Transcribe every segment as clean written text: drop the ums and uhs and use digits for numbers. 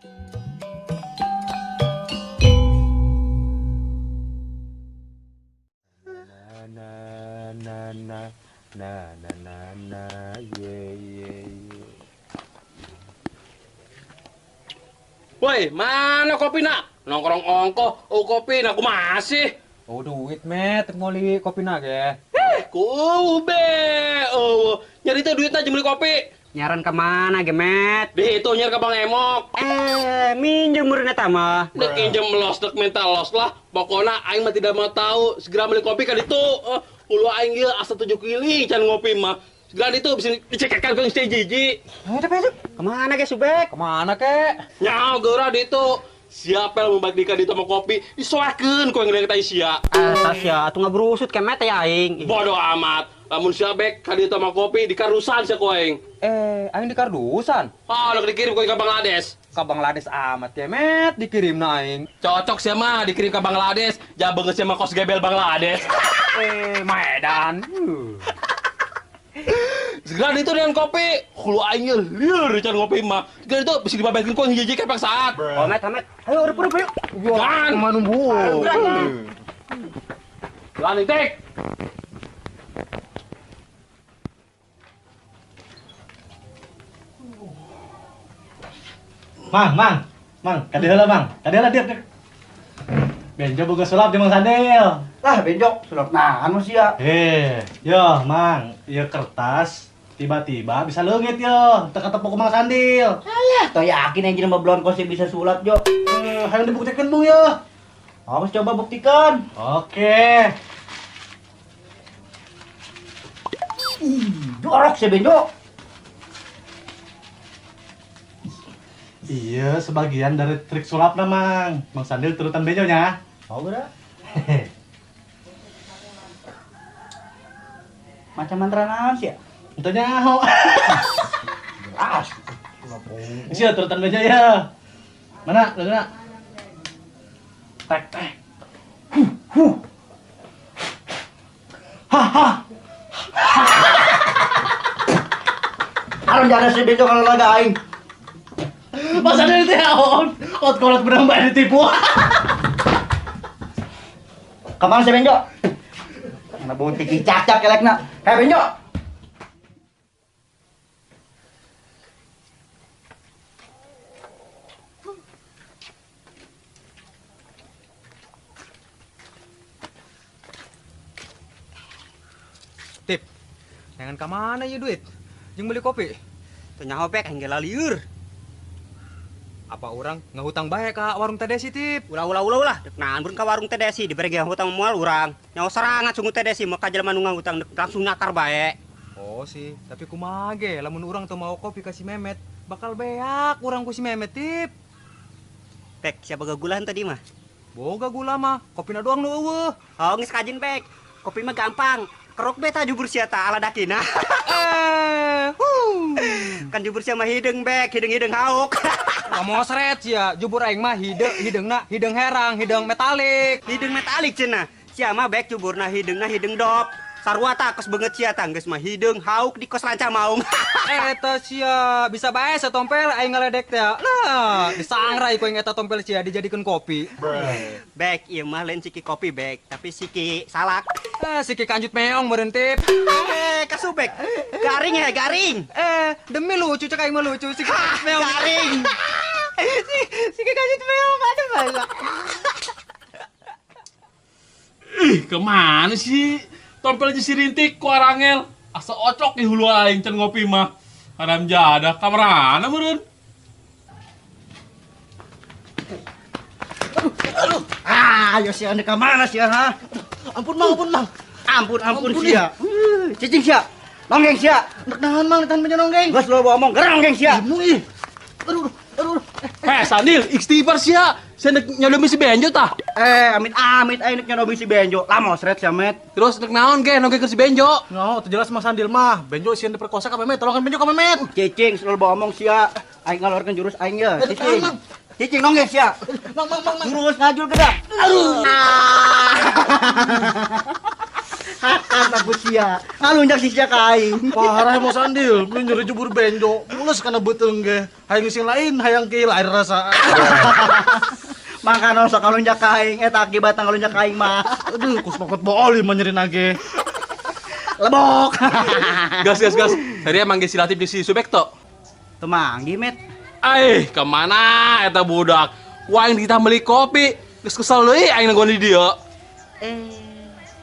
Na na na na na na na ye ye ye. Woi, mana kopi nak? Nongkrong ongkoh, oh kopi nak aku masih. Oh duit met, mau beli kopi nak ya? Kube, oh nyari tuh duit aja beli kopi. Nyaran kemana gemet? Di itu nyar ke Bang Emok. Minjem murna tama. Dek injem los, dek minta los lah. Pokoknya aing mah tidak mau tahu. Segera beli kopi kan itu. Ulu aing gila asa 7 kili can ngopi mah. Segera itu bisa dicekekkan ke si Jiji. Ayo, kemana ke Subek? Kemana ke? Nyaw geura di itu. Siapa yang membagi di sama kopi? Disoakeun ku yang ngeliat sia. Sia, atuh ngabrusut kemet ya aing. Bodoh amat. Lamun sia bek ka dieu sama kopi di kardusan sia ku aing. Aing di kardusan. Ah, udah dikirim ku ke Bangladesh. Ka Bangladesh amat kemet dikirimna aing. Cocok sia mah dikirim ke Bangladesh, jabeung sia mah kos gebel Bangladesh. Medan. Segera itu dengan kopi, hulu aing lieur can ngopi mah. Segera itu bisa dibabekin ku hiji kepek saat. Oh, met, met. Ayo urup yuk. Kan manumbu. Lan itik. Mang, mang, mang, kade heula mang, kade heula dieu. Benjo boga sulap di Mang Sandil. Lah benjo, sulap nahan mah sia. Yo mang, ieu kertas tiba-tiba bisa leungit yo, teu ketepuk ku Mang Sandil. Alah, teu yakin anjir mah belon kos bisa sulap jo. Hayang dibuktikan bung yo. Harus coba buktikan. Oke. Ih, jorok si Benjo. Iya, sebagian dari trik sulap na, Mang. Mang Sandil turutan Benjo nya. Oh, udah. Macam mantra naon sih ya? Itu nyaho. Jelas. Sia turutan Benjo ya. Mana? Mana? Tek tek. Huh huh. Ha ha. Aron jangan si Benjo kalau laga aing. Mas Sandil itu ya, on. Ot kolot benang bae ditipu. Kemana si Benjo? Mana bunti cicak kelekna. Hei Benjo. Tip. Jangan ke mana ya duit? Jeung beli kopi. Teu nyaho bek aing ge lalieur. Apa orang ngehutang bae ka warung Teh Desi tip? Ulah ulah ulah ulah. Dek naon ka warung Teh Desi dibere ge hutang moal urang. Nyaho serangat sungguh Teh Desi mah ka jelema nu ngahutang langsung nyakar bae. Oh sih, tapi kumaha ge lamun urang teu mau kopi ka si Memet, bakal beak urang ku si Memet tip. Bek, siapa boga gula tadi mah? Boga gula mah, kopina doang nu eueuh. Oh, geus kajin bek. Kopi mah gampang. Kerok beta jubur sia ta ala dakina. Kan jubur sia mah hideung bek, hideung-hideung hauk. Mosret sia, jubur aing mah hideung, hideungna hideung herang, hideung metalik. Hideung metalik cenah. Sia mah bek juburna hideungna hideung dop. Sarua ta kos beungeut sia ta geus mah hideung hauk di kos ranca maung. Eta sia bisa bae satompel aing ngaledek teh. Nah, disangrai ku aing eta tompel sia dijadikeun kopi. Bek ieu mah lain siki kopi bek, tapi siki salak. Siki kanjut meong meureun tip. Kasubek. Garing ya, garing. Demi lucu cek aing mah lucu siki kanjut meong. Garing. Siki kanjut meong aduh bala. Ih, kemana sih? Tompel aja si Rintik ku arangel. Asa ocok di hulu aing can ngopi mah. Haram jadah kamarana meureun. Aduh, aduh. Ah, yo sia ka mana sia ha? Ampun mang, ampun mang. Ampun, ampun sia. Cicing sia. Nonggeng sia. Nek naon mang ditahan benjo nonggeng. Geus loba omong gerang nonggeng sia. Ih, ih. Aduh, aduh. Sandil, istighfar sia. Sia nek nyodomi si Benjo tah. Amit amit aing nek nyodomi si Benjo. Lah mosret sia met. Terus nek naon ge nonggeng ke si Benjo? No, teu jelas Mang Sandil mah. Benjo sieun diperkosa ka Memet, tolongan Benjo ka Memet. Cicing selalu bawa omong sia. Aing ngalorkeun jurus aing ye. Cicing. Cicing nonggeng sia. Mang mang mang. Jurus ngajul gedak. Aduh. Hakan aku sia. Ngalunjak si sia ka aing. Parah Mang Sandil, mun nyeri jubur Benjo, mules kana beuteung ge. Hayang sing lain, hayang kieu lain rasa. Mangkana sok ngalunjak ka aing, eta akibat ngalunjak ka aing mah. Aduh, kus makot bool mah nyeri nage. Lebok. Gas gas gas. Sari emang si Latif di si Subekto. Teu manggih, Met. Aih, kemana eta budak? Wah, aing kita beli kopi. Geus kesel deui aing nanggon di dieu.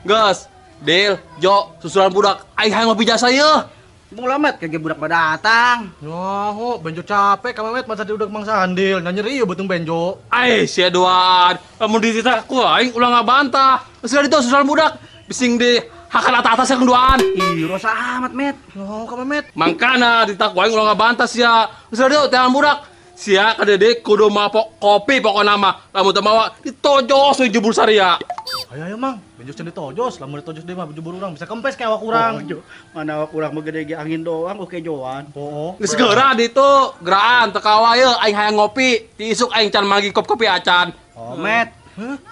Gas, Del, Jo, susulan budak. Aing hayang ngopi jasa yeuh. Mula Met, kege budak pada datang. Nyaho, Benjo capek ka Memet masa diudak Mang Sandil. Nyeri ieu beuteung Benjo. Aih, sia duaan. Lamun dititah ku aing ulah ngabantah. Geus ditu susulan budak. Bising di hakan atas yang duaan. Ih, rosa amat, Met. Nyaho ka Memet. Mangkana dititah ku aing ulah ngabantah sia. Geus ditu teangan budak. Sia kadede kudu mapok kopi pokona mah. Lamun teu mawa ditojos we jubur saria. Ayo ayo Mang, Benjo can ditojos, lamun ditojos deui mah jubur urang bisa kempes kayak awak urang. Oh, mana awak urang mah gede ge angin doang oke joan. Oh. Geus geura ditu, geraan teu kawa yeuh aing hayang ngopi. Ti isuk aing can manggi kopi acan. Oh, Met.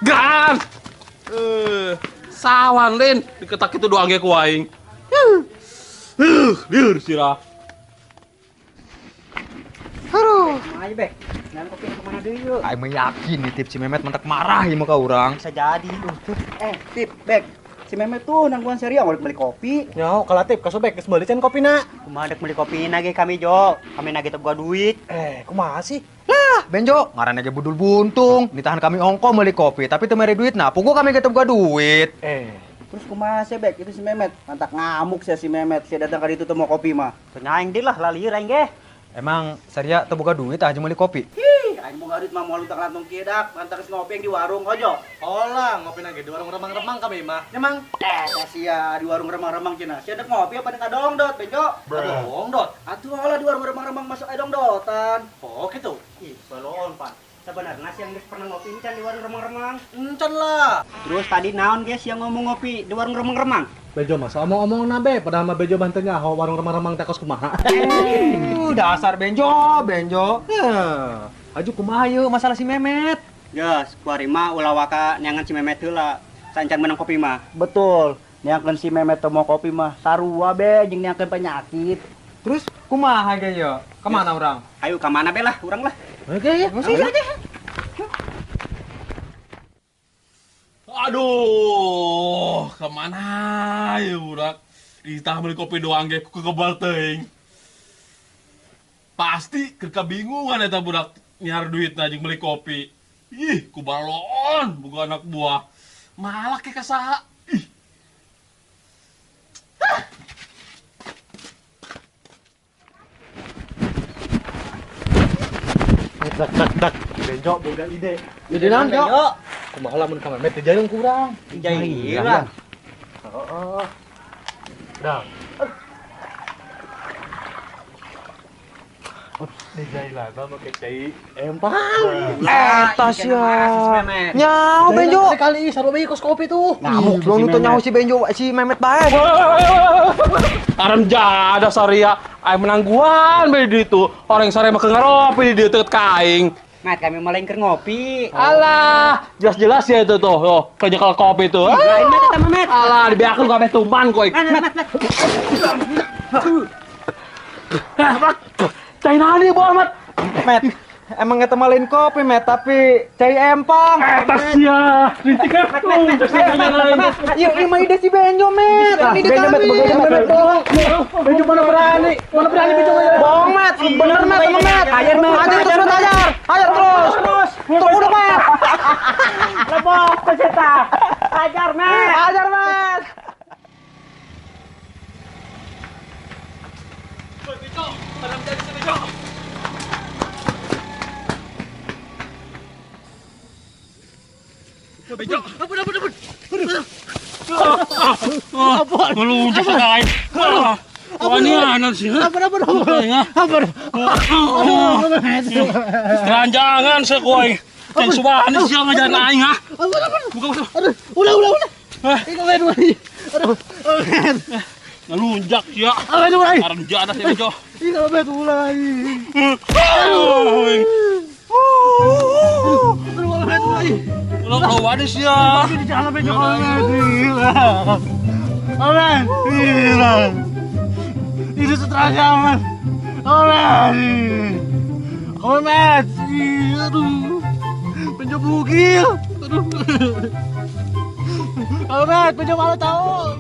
Geraan. Sawan lin diketak kitu doang ge ku aing. Liur sirah. Aduh. Ayo, Bek. Nang kopi kemana deui yeuh? Aing mah yakin nih tip si Memet mentak marah ieu mah ka urang. Bisa jadi. Tip, Bek. Si Memet tuh nangguan serius mau beli kopi. Nyaho ka Latif ka Sobek geus meuli can kopina. Kumaha dek meuli kopina ge kami, Jo. Kami nage teu boga duit. Kumaha sih? Lah, Benjo, ngaranna ge budul buntung. Ditahan kami ongko meuli kopi, tapi teu mere duit nah. Puguh kami ge teu boga duit. Terus kumaha sih, Bek? Itu si Memet. Mantak ngamuk sih si Memet. Si datang ka ditu teu mau kopi mah. Teu nyaing deui lah lalieur aing ge. Emang Saria teu boga duit ah jeung meuli kopi? Ih, aing boga duit mah moal utang lantung kieu dak, mantak geus ngopi di warung hojo. Olah, ngopi ge di warung remang-remang kami mah. Emang sia di warung remang-remang cenah. Sia dek ngopi apa dek dongdot, Benjo? Dongdot. Atuh olah di warung remang-remang masuk aya dongdotan. Oh, gitu. Ih, balon, Pan. Sebenarnya sih yang geus pernah ngopi encan di warung remang-remang. Encan lah. Terus tadi naon guys yang ngomong ngopi di warung remang-remang? Bejo mah omong-omong nabe, padahal mah Bejo mah teu nyaho warung remang-remang teh kos kumaha. Dasar Benjo, Benjo. Aju kumaha yeuh masalah si Memet. Geus, kuari mah ulah waka neangan si Memet heula. Saencan menang kopi mah. Betul. Neangkeun si Memet teu mau kopi mah sarua be jeung neangkeun penyakit. Terus kumaha ge yeuh? Kemana urang? Ayo ka mana be lah urang lah. Oke ya. Aduh, kemana ya budak? Ditah beli kopi doang ge kekebal teuing. Pasti keur kabingungan eta budak nyar duit jeung beli kopi. Ih, ku balon boga anak buah. Malah ke kasaha. Ih. Dak dak dak. Benjo boga ide. Ide naon, Jo? Kumaha lamun ka Memet dijailin ku urang. Dijailan. Heeh. Dah. Dijailan mah make cai empang. Eta sia. Nyaho Benjo. Kali sarua bae kos kopi tuh. Ngamuk belum nu nyaho si Benjo si Memet bae. Aram jada saria, aing menangguan bae di ditu. Orang sare mah keur ngaropi di dieu teu ka aing. Mat, kami malah keur ngopi. Alah, jelas-jelas ya itu tuh. Tuh, kerja kopi tuh. Lain Met eta mah, Met. Alah, dibeakeun kabeh tuman koy. Met, Met. Mat. Cai naon ieu bawa, Mat? Met, emang eta mah lain kopi, Met, tapi cai empang. Eta sia, rintik kan. Ieu ieu mah ide si Benjo, Met. Ini ide kami. Benjo mana berani? Mana berani Benjo? Bohong, Met. Bener, Met, emang, Met. Ajar, Met. Ajar terus, Met, ajar. Ajar terus. Terus udah, Met. Lebok ke eta. Ajar, Met. Ajar, Met. Benjo, tanam jadi si Benjo. Benjo, ampun ampun ampun. Ampun. Ngelunjak ka aing. Wanianan sih. Ampun ampun ampun. Ampun. Keranjangan sih ku aing. Ceng subahana sia ngajaran aing ah. Ampun ampun. Buka buka. Aduh, udah udah udah. Ini aduh. Aduh. Ngelunjak sia. Aduh, aduh. Karanjana sih Benjo. Ih, kabeh ulah. Aduh. Aduh, aduh, aduh. Ulah kawan sia. Di jalan Benjo. Aduh. Aman. Iya. Ini sutra aman. Aman. Aman. Aduh. Penjom bugil. Aduh. Aman, penjom malu tahu.